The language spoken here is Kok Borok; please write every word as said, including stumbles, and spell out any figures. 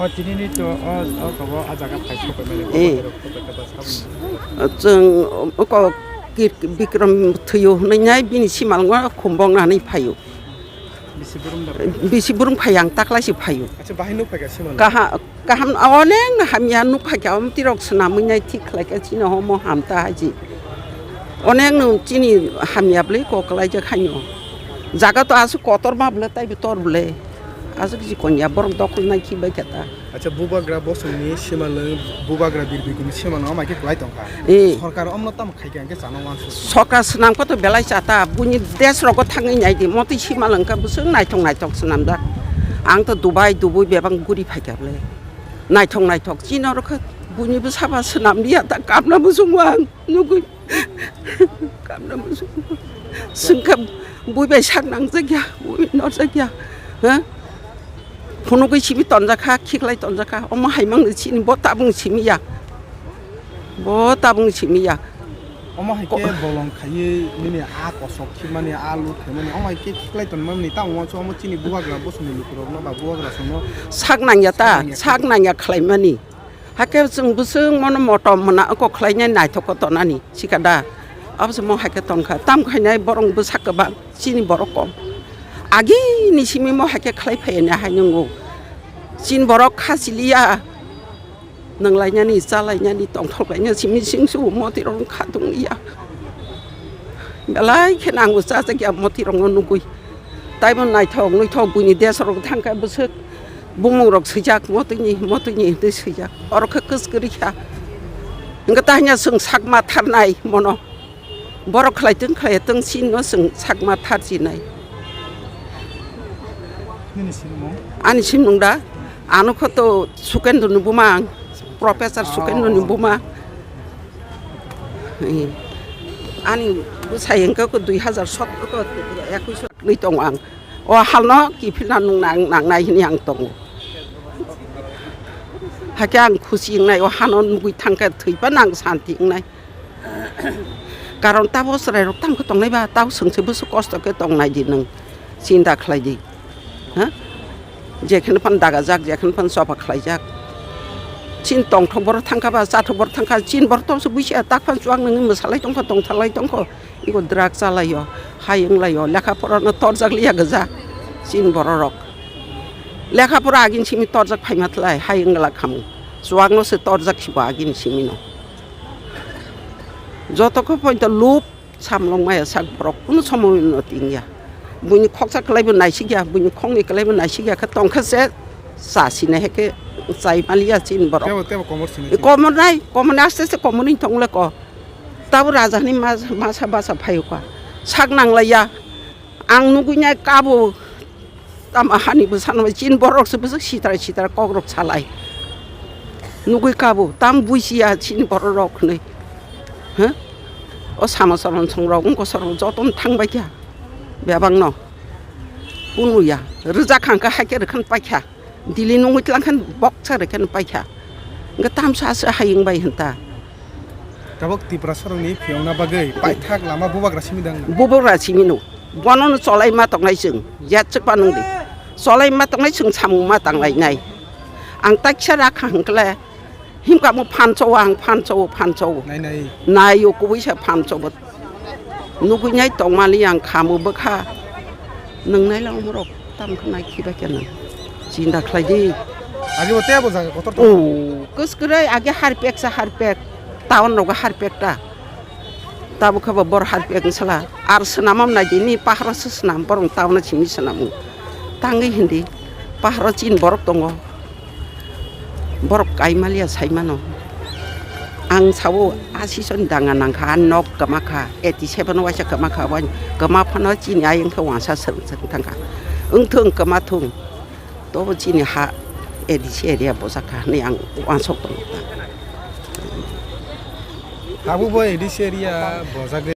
O, tini ni to, o, o, kobo, a jaga phai sopai mani, Eh. Kobo, kobo, kobo, sabni. Chwng, o, ko, ki, Bikram thwiyo hwnwi nai bini simalngo khumbong nani phaio. Bisi burung da. Bisi burung phai ang taklai si phaio. Acha, bahai nuk phai ka simal. Kaha-, kaham, onek no hamya nuk phai ka, om tirok swnamwi nai thik khlai ka chini homo hamta haji. Onek no chini hamya bwlwi kok kwlai jak haino. Jaga to aswk kotor ma bwlwi taibo tor bwlwi. Aswk jikon ya borok dokol nai khi bai kha ta. Acha, bubagra bosongni simalwng, bubagra birbikuni simalwng amai khe kwlai tongkha. Eh. Sorkar omno tamo khai khe ang khe chana wansuk. Sorkar swnam khe to belai cha ta, buini desh rogo thangwi nai di, motwi simalwng khe bwswk naithok naithok swnamjak. Ang to Dubai, Dubai bebak guri phai kha bwle. Naithok naithok chini oro khe buini bwsa ba swnam liya ta, kapna bwswk ang nugwi. Kamna musu. Sengkha bui bai sak nang jakya, bui nor jakya. Ha? Phunugwi simi tonjak kha, khiklai tonjak kha. Omo hai mang chini bo tabung simi ya. Bo tabung simi ya. Omo hai Ko- khe bolong khaiwi nini a kosok khimani, a lut khaimani, omo hai khe khiklai tonmani, tamo uansuk omo chini bubagra bosongni lukurokno ba bubagra songno Sak nangya ta, sak nangya sak nangya khlaimani. Hakhe chwng bwswk mono motom mwnakgo khlainai naithok khe tonani sikha da. Abose mo hakhe tonkha. Tam khainai borok bwsa kwbang, chini borok kom. Agini simi mo hakhe khlai phaiya ni hai nwngo. Chini borok khachiliya. Nwnglainani, chalainani, tongthok lainani simi singsu motirok khatung liya. Belai khe nango chajakya motirokno nugwi. Taibo naithok nuithok buini desrok thangkha bwswk. Bumungrok swijak motwini, motwini hinwi swijak. Oro khe kwskwrwi kha. Hwnkhe tahina chwng sakma tharnai mono. Borok khlai tong khlai tong chini no chwng sakma thar chinai. Nini sinimung? Ani sinimung da? Ano kho to Sukendra ni buma ang. Professor Sukendra ni buma. Eh, ani bwsai hwnkhe ko dui hazar sotro ko ekwis nwi tongo ang. O halno kiphilna nung nang, nangnai hwnwi ang tongo. Hakhe ang khusi wngnai, o hano nugwi thangkhe thwiphano ang santi wngnai. Karon tabo chwrairok tamo khe tongnai ba, tabo chwngse bwswk kosto khe tongnai di nwng, chinta khlai di. Ha? Jekheno phano dagajak, jekheno phano choba khlaijak. Chini tongthok borok thangkha ba, chathok borok thangkha, chini borok tongse buisi ya, tak phano chuak nangwi mwsalai tongkha, tongtharlai tongkha. Iko drug chalaio, hai wnglaio, lekha porano torjak liya gwja chini bororok. Lekha pora agini simi torjak phaima thlai, hai wngla khamu. Chuakno se torjak sibo agini simino. Joto khe poito lup samlong maya sak borok kunu somoy no tingya. Buini khoksa kwlaibo naisikya, buini khokni kwlaibo naisikya khe tongkha se chasina heke chai maliya chini borok. Tebo, tebo komor sini. Komor nai, komor nai aste aste komor ni tongle ko. Tabo raja ni mas-, masa basa phayo ka. Sak nanglaiya. Ang nugui nai kabo. Tamo hani bwsano bai chini borok se bwswk sitra sitra kokrok salai. Nugui kabo, tam buisiya chini borok rok hwnwi. Huh? O sama soron songrok wngkha sorok jotono thangbai kha. Bebakno. Kunuya. Rwjak hangkha haikhe rwkhan paikha. Dili nungwi tlangkhan boksa rwkhan paikha. Hwnkhe tamsa se hayung bai hwnta. Tabuk Tiprasarokni phiyokna bagwi paithak lama bubagra simi dang. Bubagra simi no. Bono no cholai ma tongnai chwng. Yat chwk pa nung di. Cholai ma tongnai chwng samung ma tanglainai. Ang taksa rakha hwnkle himkamo phancho ang phancho phancho. Nai nai. Nai o kubui sa phancho bo. Nugui nai tongmani ang khamu bwkha. Nung nai lang borok tam khe nai khiba khe nang. Chinta khlai di. Agi bo tebo jaga kotor to. Oh, kus kurai agi harpek sa harpek. Town rogo harpek ta. Tabo khe bo bor harpek sala. Ar swnamam nai di ni paharo se swnam borok town simi swnamu. Tangwi hindi paharo chin borok tongo. Borok kaimaliya saimano. Ang sao asison danga nangkha, a nok kwma kha, eighty seven waisa kwma kha, wani kwma phano chini ayang khe wansa swrwng swrwng thangkha. Wngthung kwma thung, tobo chini ha A D C area bojak kha hwnwi ang wansok tongo. Abo bo A D C area bojak.